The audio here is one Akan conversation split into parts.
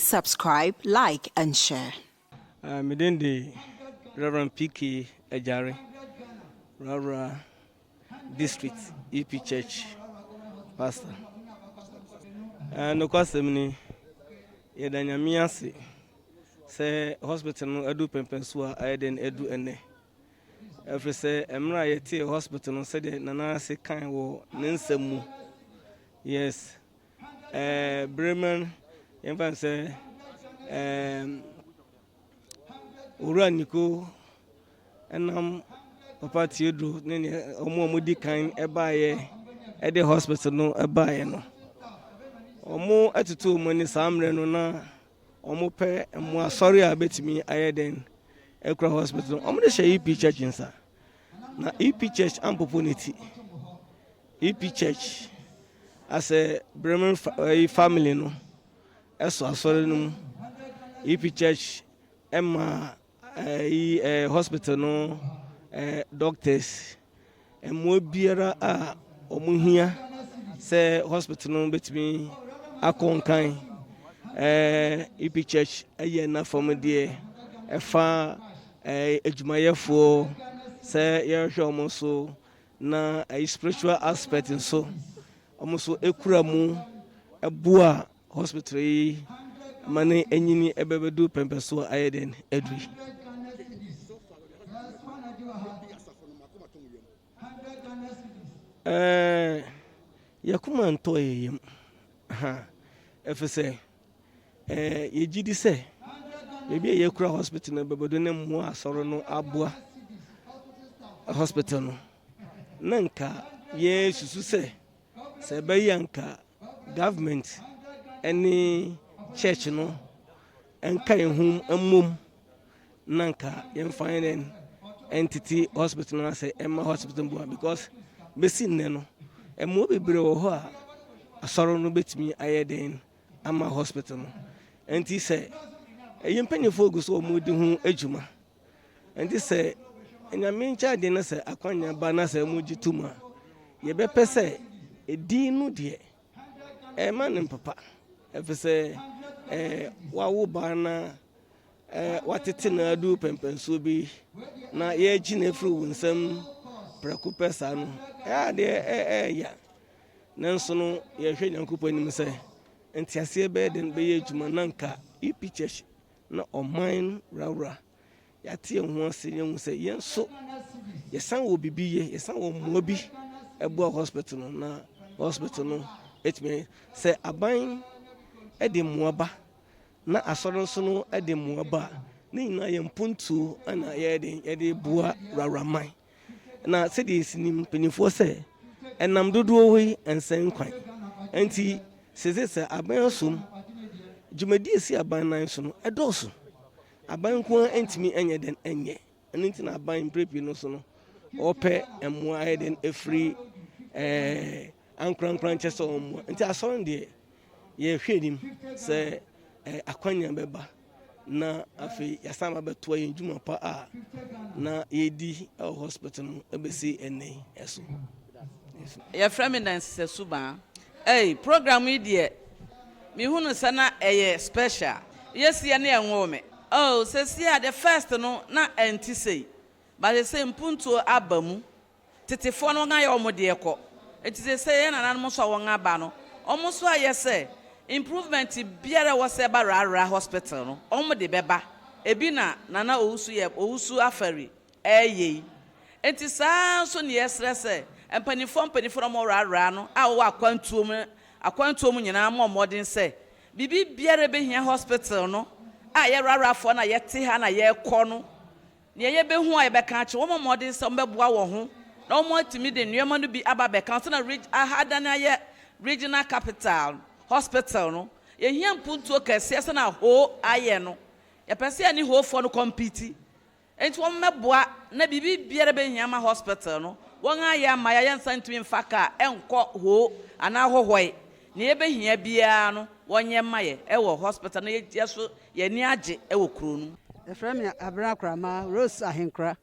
Please subscribe, like, and share. Me din de Reverend PK Agyare, Worawora District EP Church pastor. Nokwasɛm ni, yɛda Nyame ase sɛ hospital no adu pɛmpɛnso a ayɛ dɛn adu ɛnnɛ. Ɛfiri sɛ mmerɛ a yɛtee hospital no sɛdeɛ Nana ase kan wɔ ne nsɛm mu, yes, Bremen, yɛmfa no sɛ Owura Niko ɛnam Papa Theodore ne nea wɔn a wɔdi kan baeɛ ɛde hospital no baeɛ no, wɔn atutu wɔn ani saa mmerɛ no na wɔn pɛ mmoa asɔre a bɛtumi ayɛ den ɛkura hospital no. Wɔn de hyɛ EP Church nsa na EP Church ampopo ne ti. EP Church asɛ Bremen family no ɛsɔ asɔre no mu. EP Church ɛma ɛyi hospital no doctors, mmoa biara a wɔn hia sɛ hospital no bɛtumi akɔ nkan. EP Church ɛyɛ n'afam deɛ ɛfa adwumayɛfoɔ sɛ yɛrehwɛ wɔn so na ɛyɛ spiritual aspect nso, wɔn nso ekura mu ɛboa hospital yi ma ne enyini ɛbɛbɛdu pɛmpɛ so a ayɛ den adu yi. Yɛkoma ntɔ yɛ yam ha, ɛfiri sɛ yɛgye di sɛ baabi a yɛkura hospital no bɛbɛdu ne mmoa asɔre no aboa hospital no, na nka yɛsusu sɛ sɛ ɛbɛyɛ nka government ne church no nka yɛn ho mmom na nka yɛmfa yɛn entity hospital no asɛ ɛma hospital boa, because bɛsi nnɛ no, mmoa bebree wɔ hɔ a asɔre no bɛtumi ayɛ den ama hospital no. Nti sɛ ɛyɛ mpanyinfoɔ gu so wɔn di ho adwuma, nti sɛ Nyame nkyɛn de no sɛ akwanya ba na sɛ wɔn gye tom a, yɛbɛpɛ sɛ edin no deɛ ɛma ne mpapa, ɛfiri sɛ wawo ba na watete no adu pɛmpɛnsoɔ bi na yɛregye no afiri wo nsam prɛko pɛ saa no, ɛyɛ adeɛ ɛɛya. Nanso no, yɛhwɛ Nyankopɔn anim sɛ nteaseɛ bɛyɛ den bɛyɛ adwuma na nka EP Church na ɔman Worawora yɛate yɛn ho ase, yɛhu sɛ yɛn nso yɛsan wɔ biribi yɛ, yɛsan wɔ mmoa bi ɛboa hospital no na hospital no ɛtumi sɛ aban ɛde mmoa ba na asɔre nso no ɛde mmoa ba a, ne nyinaa yɛ mpontuo ɛna yɛde boa Woraworaman. Na sɛdeɛ yɛsi nim mpanimfoɔ sɛ ɛnam dodoɔ yi nsɛn kwan, nti sese sɛ aban asom dwumadi esi aban nan so no ɛdɔɔso, aban nko ara ntumi nyɛ den nyɛ. Ɛno nti na aban mpere pii no so no ɔpɛ mmoa ayɛ den efiri ankorankora nkyɛ sɛ ɔmmoa. Nti asɔre deɛ, yɛhwɛ anim sɛ akwanya bɛba na afei yɛasan ba bɛtoa yɛn dwuma pa a na yɛdi ɛwɔ hospital no ɛbɛsi ɛnɛ yi ɛso. Yɛfrɛ me Nancy Suban. Ei, program yi deɛ, mehu no sɛ na ɛyɛ special. Yɛsia ne ɛnwoo me. Oh, sɛsi a the first no na ɛnti sei, but sɛ mpuntuo aba mu, tetefoɔ no wɔn ayɛ wɔn deɛ kɔ, nti sɛ yɛn nananom nso a wɔn aba no, wɔn nso ayɛ sɛ improvement biara ɛwɔ sɛ ɛba Worawora Hospital no, wɔn de bɛba. Ebi na Nana Owusu yɛ Owusu Afari ɛɛyɛ yi. Nti saa nso ne yɛsrɛ sɛ mpanimfoɔ na wɔn Worawora no a wɔwɔ akwantuo mu nyinaa mmɔ mmɔden sɛ biribi biara bɛhia hospital no a yɛworaworafoɔ na yɛte ha na yɛrekɔ no, nea yɛbɛhu a yɛbɛka akyerɛ wɔn, mmɔden sɛ wɔbɛboa wɔn ho na wɔn atumi de nneɛma no bi aba bɛka so na aha dan ayɛ regional capital hospital no. Yɛhia mpuntuo kɛseɛ sɛ na Ho ayɛ no. Yɛpɛ sɛ yɛne Hofoɔ no compete, nti wɔn mmɛboa na biribi biara bɛhia ma hospital no, wɔn ayɛ ama yɛayɛ nsa ntumi mfa kaa ɛnkɔ Ho anaa Hohoe. Nea yɛbɛhia biara no, wɔnyɛ ma yɛ ɛwɔ hospital no, yɛ so yɛni agye ɛwɔ kuro no. Yɛfrɛ me Abena Korama Rose Ahenkora.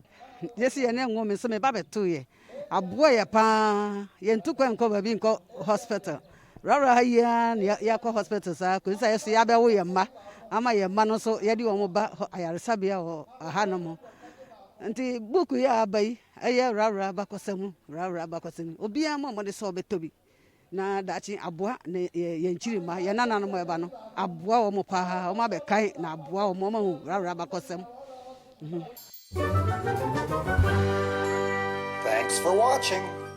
Yɛsi yɛne nwo me nso meba bɛto yɛ aboa yɛ paa. Yɛntu kwan nkɔ baabi nkɔ hospital. Wura ha yi ara na yɛakɔ hospital saa kɔsi sɛ yɛso yɛabɛwo yɛn mma ama yɛn mma no nso yɛde wɔn ba ayaresabea wɔ hanom. Nti book yi a aba yi ɛyɛ Worawora abakɔsɛm, Worawora abakɔsɛm. Obiara mmɔ mmɔden sɛ ɔbɛtɔ bi na daakye aboa ne yɛn nkyiri mma, yɛn nananom a ɛba no aboa wɔn paa, wɔn abɛkae na aboa wɔn, wɔn ahu Worawora abakɔsɛm. Thanks for watching.